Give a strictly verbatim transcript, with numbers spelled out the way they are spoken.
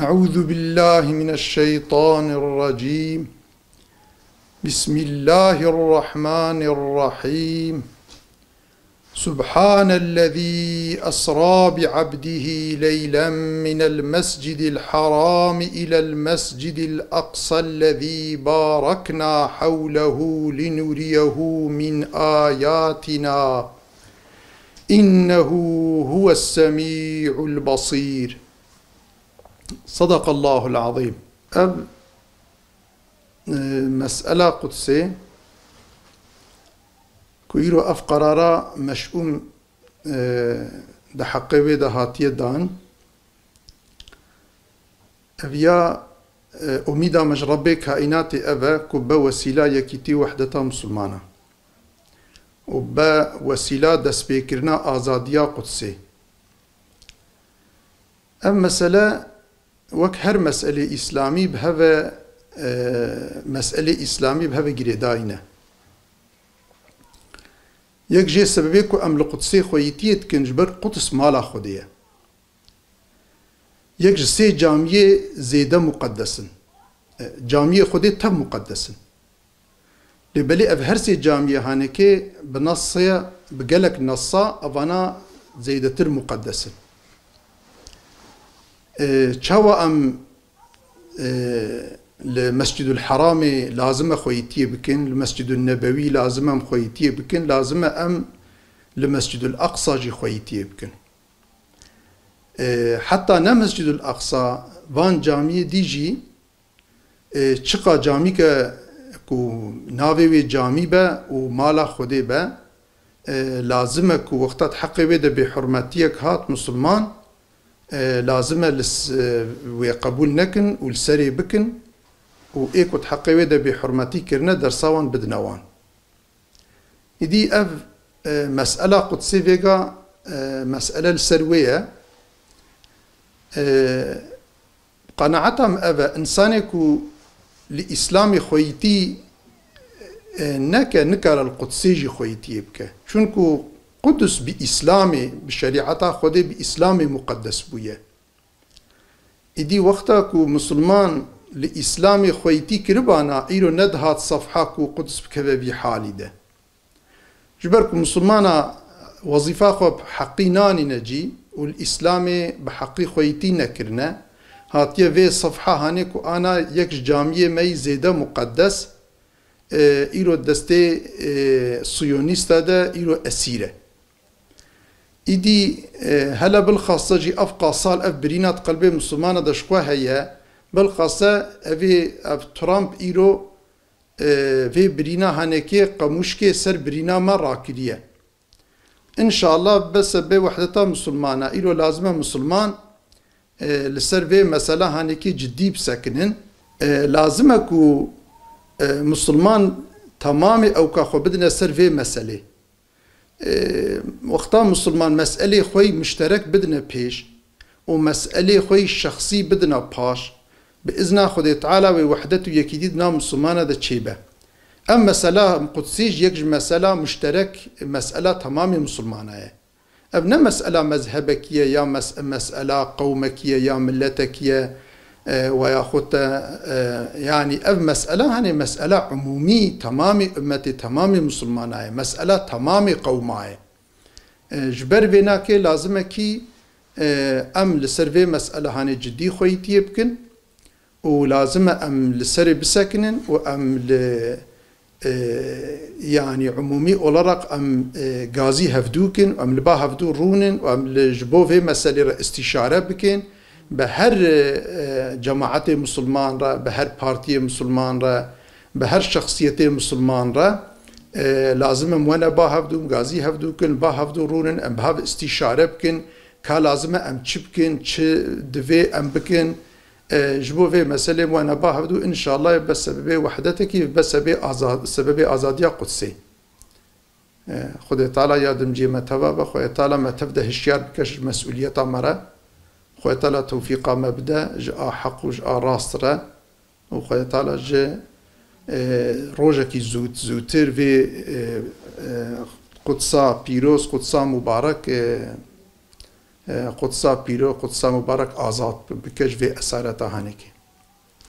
أعوذ بالله من الشيطان الرجيم. بسم الله الرحمن الرحيم. سبحان الذي أسرى بعبده ليلا من المسجد الحرام إلى المسجد الأقصى الذي باركنا حوله لنريه من آياتنا إنه هو السميع البصير. صدق الله العظيم. Ev, e, mesela Qudsê ku îro ev qerara meş'ûm, e, di heqê wê de hatiye dan, ev ya, e, umîda me ji Rebbê kaînatê ev e ku be wesîla yekîtî û wehdeta Misilmana û be wesîla destpêkirina azadiya Qudsê. Ev mesele wek her meselê îslamî bi hev e, e, meselê îslamî bi hev e girêdayî ne. Yek jê sebebê ku em li Qudsê xweyîtiyê dikin, ji ber Quds mala Xwedê ye. Yek ji sê camiyê zêde muqeddes in. E, camiyê Xwedê tev muqeddes in. Lê belê ev her sê camiyê hanekê bi nasê, bi gelek nasa evana zêdetir muqeddes in. E, çawa em, e, li Mescîdul Heramê lazim e xweyîtiyê bikin, li Mescîdul Nebewî lazim e em xweyîtiyê bikin, lazim e em li Mescîdul Aqsa jî xweyîtiyê bikin. E, heta ne Mescîdul Aqsa, van camiyê dî jî, e, çiqa camîke ku navê wê camî be û mala Xwedê be, e, lazim e ku wexta di heqê wê de bêhurmetiyek hat misilman, e, lazim e li s-, e, wê qebûl nekin û li serê bikin û ê ku di heqê wê de bêhurmetî kirine dersa wan bidine wan. Îdî ev, e, mesela Qudsê vêga, e, mesele li ser wê ye. E, qenaeta min ev e, însanê ku li Îslamê xweyîtî, e, neke, nikare li Qudsê jî xweyîtiyê bike. Çunku Quds bi Îslamê, bi şerîeta Xwedê bi Îslamê muqeddes bûye. Îdî wexta ku misilman li Îslamê xweyîtî kiribana, îro nedihat sefha ku Quds bikeve vî halî de. Ji ber ku misilmana wezîfa xwe bi heqî nanîne cî û li Îslamê bi heqî xweyîtî nekirine, hatiye vê sefha hanê ku ana yek ji camiyê me yî zêde muqeddes, e, îro destê, e, siyonîsta de îro esîr e. Îdî, e, hele bilxaste jî ev qasal, ev birîna di qelbê misilmana de ji xwe heye, bilxaste evê, ev Trump îro, e, vê birîna hanekê qemûşkê ser birîna me rakiriye. Înşallah be sebê wehdeta misilmana, îro lazim e misilman, e, li ser vê mesela hanekê cidî bisekinin. E, lazim e ku, e, misilman temamê ewka xwe bidine ser vê meselê. E, wexta misilman meselê xwe yî muşterek bidine pêş û meselê xwe yî şexsî bidine paş, bi izna Xwedê Teala wê wehdet û yekîtî di nav misilmana de çêbe. Ev mesela Qudsê jî yek ji mesela muşterek, mesela temamê misilmana ye. Ev ne mesela mezhebekî ye ya mes-, mesela qewmekî ye ya miletekî ye, e, we yaxud te, e, yanî ev mesela, hanê mesela umûmî, temamê ummetê, temamê misilmana ye, mesela temamê qewma ye. E, ji ber vê nakê lazim e kî, e, em li ser vê mesela hanê cidî xweyîtiyê bikin û lazim e em li serê bisekinin û em li, e, yanî umûmî olarak em, e, gazî hevdû kin, em li ba hevdû rûnin û em li, ji bo vê meselê re îstîşare bikin, bi her, e, cemaetê misilman re, bi her partiyê misilman re, bi her şexsiyetê misilman re, e, lazim e em wene ba hevdû, em gazî hevdû kin, li ba hevdû rûnin, em bi hev îstîşare bikin, ka lazim e em çi bikin, çi divê em bikin, e, ji bo vê meselê em wene ba hevdû, înşallah be sebebê wehdetekî, be sebê aza-, sebebê azadiya Qudsê. E, Xwedê Teala yardimciyê me teva be, Xwedê Teala me tev de hişyar bike ji mesûliyeta me re. Xwedê Teala tewfîqa me bide ji a heq û ji a rast re. Û Xwedê Teala ji, e, rojekî zût-, zûtir vê, e, e, Qudsa pîroz, Qudsa mubarek, e, e, Qudsa pîro, Qudsa mubarek azad bike ji vê esareta hanekê.